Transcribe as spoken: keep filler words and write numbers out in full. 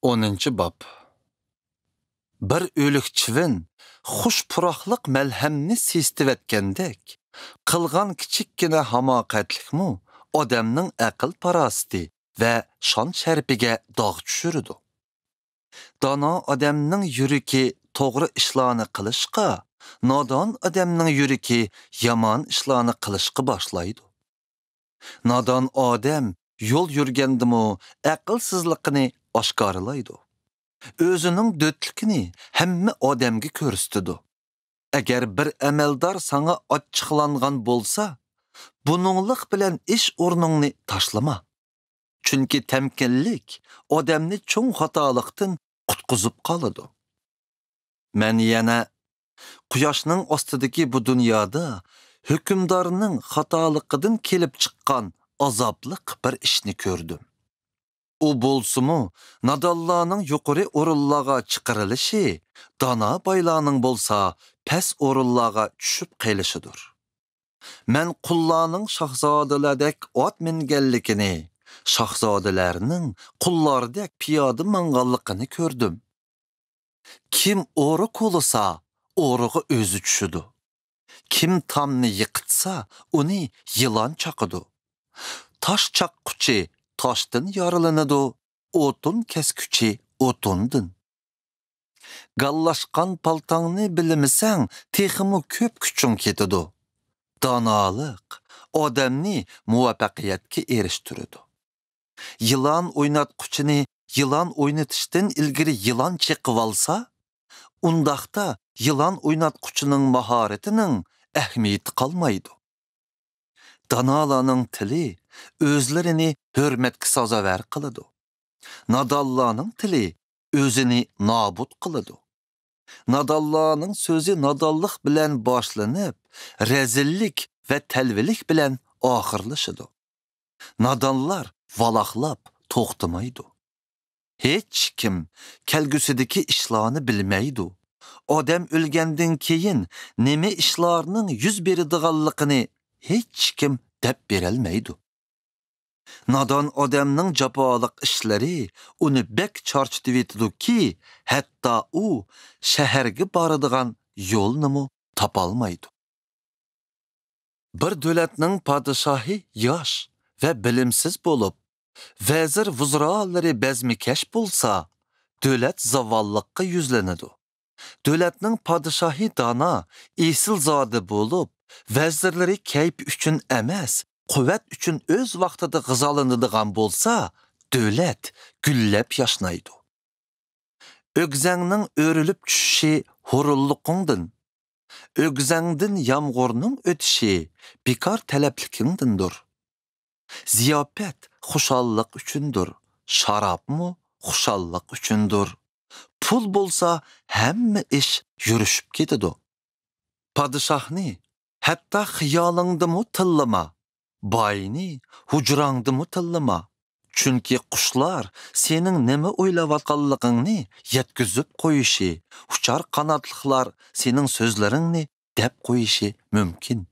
ئونىنچى باب. بىر ئۆلۈك چىۋىن خۇش پۇراقلىق مەلھەمنى سېسىتىۋەتكەندەك، قىلغان كىچىككىنە ھاماقەتلىكمۇ ئادەمنىڭ ئەقىل-پاراسىتى ۋە شان-شەرىپىگە داغ چۈشۈرىدۇ. دانا ئادەمنىڭ يۈرىكى توغرا ئىشلارنى قىلىشقا، نادان ئادەمنىڭ يۈرىكى يامان ئىشلارنى قىلىشقا باشلايدۇ. نادان ئادەم يول يۈرگەندىمۇ ئەقىلسىزلىقىنى ئاشكارىلايدۇ. ئۆزىنىڭ دۆتلۈكىنى ھەممە ئادەمگە كۆرسىتىدۇ. ئەگەر بىر ئەمەلدار ساڭا ئاچچىقلانغان بولسا، بۇنىڭلىق بىلەن ئىش ئورنۇڭنى تاشلىما. چۈنكى تەمكىنلىك ئادەمنى چوڭ خاتالىقتىن قۇتقۇزۇپ قالىدۇ. مەن يەنە، قۇياشنىڭ ئاستىدىكى بۇ دۇنيادا ھۆكۈمدارنىڭ خاتالىقىدىن كېلىپ چىققان ئازابلىق بىر ئىشنى كۆردۈم. ئۇ بولسىمۇ، نادانلارنىڭ يۇقىرى ئورۇنلارغا چىقىرىلىشى، دانا بايلارنىڭ بولسا پەس ئورۇنلارغا چۈشۈپ قېلىشىدۇر. مەن قۇللارنىڭ شاھزادىلەردەك ئات مىنگەنلىكىنى، شاھزادىلەرنىڭ قۇللاردەك پىيادە ماڭغانلىقىنى كۆردۈم. كىم ئورا كولىسا، ئورىغا ئۆزى چۈشىدۇ. كىم تامنى يىقىتسا، ئۇنى يىلان چاقىدۇ. تاش چاققۇچى تاشتىن يارىلىنىدۇ، ئوتۇن كەسكۈچى ئوتۇندىن. گاللاشقان پالتاڭنى بىلمىسەڭ، تېخىمۇ كۆپ كۈچۈڭ كېتىدۇ. دانالىق ئادەمنى مۇۋەپپەقىيەتكە ئېرىشتۈرىدۇ. يىلان ئويناتقۇچىنى يىلان ئوينىتىشتىن ئىلگىرى يىلان چېقىۋالسا، ئۇنداقتا يىلان ئويناتقۇچىنىڭ ماھارىتىنىڭ ئەھمىيىتى قالمايدۇ. دانالارنىڭ تىلى ئۆزلىرىنى ھۆرمەتكە سازاۋەر قىلىدۇ. نادانلارنىڭ تىلى ئۆزىنى نابۇت قىلىدۇ. نادانلارنىڭ سۆزى نادانلىق بىلەن باشلىنىپ، رەزىللىك ۋە تەلۋىلىك بىلەن ئاخىرلىشىدۇ. نادانلار ۋالاقلاپ توختىمايدۇ. ھېچكىم كەلگۈسىدىكى ئىشلارنى بىلمەيدۇ. ئادەم ئۆلگەندىن كېيىن نېمە ئىشلارنىڭ يۈز بېرىدىغانلىقىنى ھېچكىم دەپ بېرەلمەيدۇ. نادان ئادەمنىڭ جاپالىق ئىشلىرى ئۇنى بەك چارچىتىۋېتىدۇكى، ھەتتا ئۇ شەھەرگە بارىدىغان يولنىمۇ تاپالمايدۇ. بىر دۆلەتنىڭ پادىشاھى ياش ۋە بىلىمسىز بولۇپ، ۋەزىر-ۋۇزرالىرى بەزمىكەش بولسا، دۆلەت زاۋاللىققا يۈزلىنىدۇ. دۆلەتنىڭ پادىشاھى دانا، ئېسىلزادە بولۇپ، ۋەزىرلىرى كەيپ ئۈچۈن ئەمەس، قۇۋۋەت ئۈچۈن ئۆز ۋاقتىدا غىزالىنىدىغان بولسا، دۆلەت گۈللەپ ياشنايدۇ. ئۆگزەڭنىڭ ئۆرۈلۈپ چۈشۈشى ھۇرۇنلۇقۇڭدىن، ئۆگزەڭدىن يامغۇرنىڭ ئۆتۈشى بىكار تەلەپلىكىڭدىندۇر. زىياپەت خۇشاللىق ئۈچۈندۇر، شارابمۇ خۇشاللىق ئۈچۈندۇر. پۇل بولسا ھەممە ئىش يۈرۈشۈپ كېتىدۇ. پادىشاھنى ھەتتا خىيالىڭدىمۇ تىللىما، باينى ھۇجراڭدىمۇ تىللىما. چۈنكى قۇشلار سېنىڭ نېمە ئويلاۋاتقانلىقىڭنى يەتكۈزۈپ قويۇشى، ئۇچار قاناتلىقلار سېنىڭ سۆزلىرىڭنى دەپ قويۇشى مۇمكىن.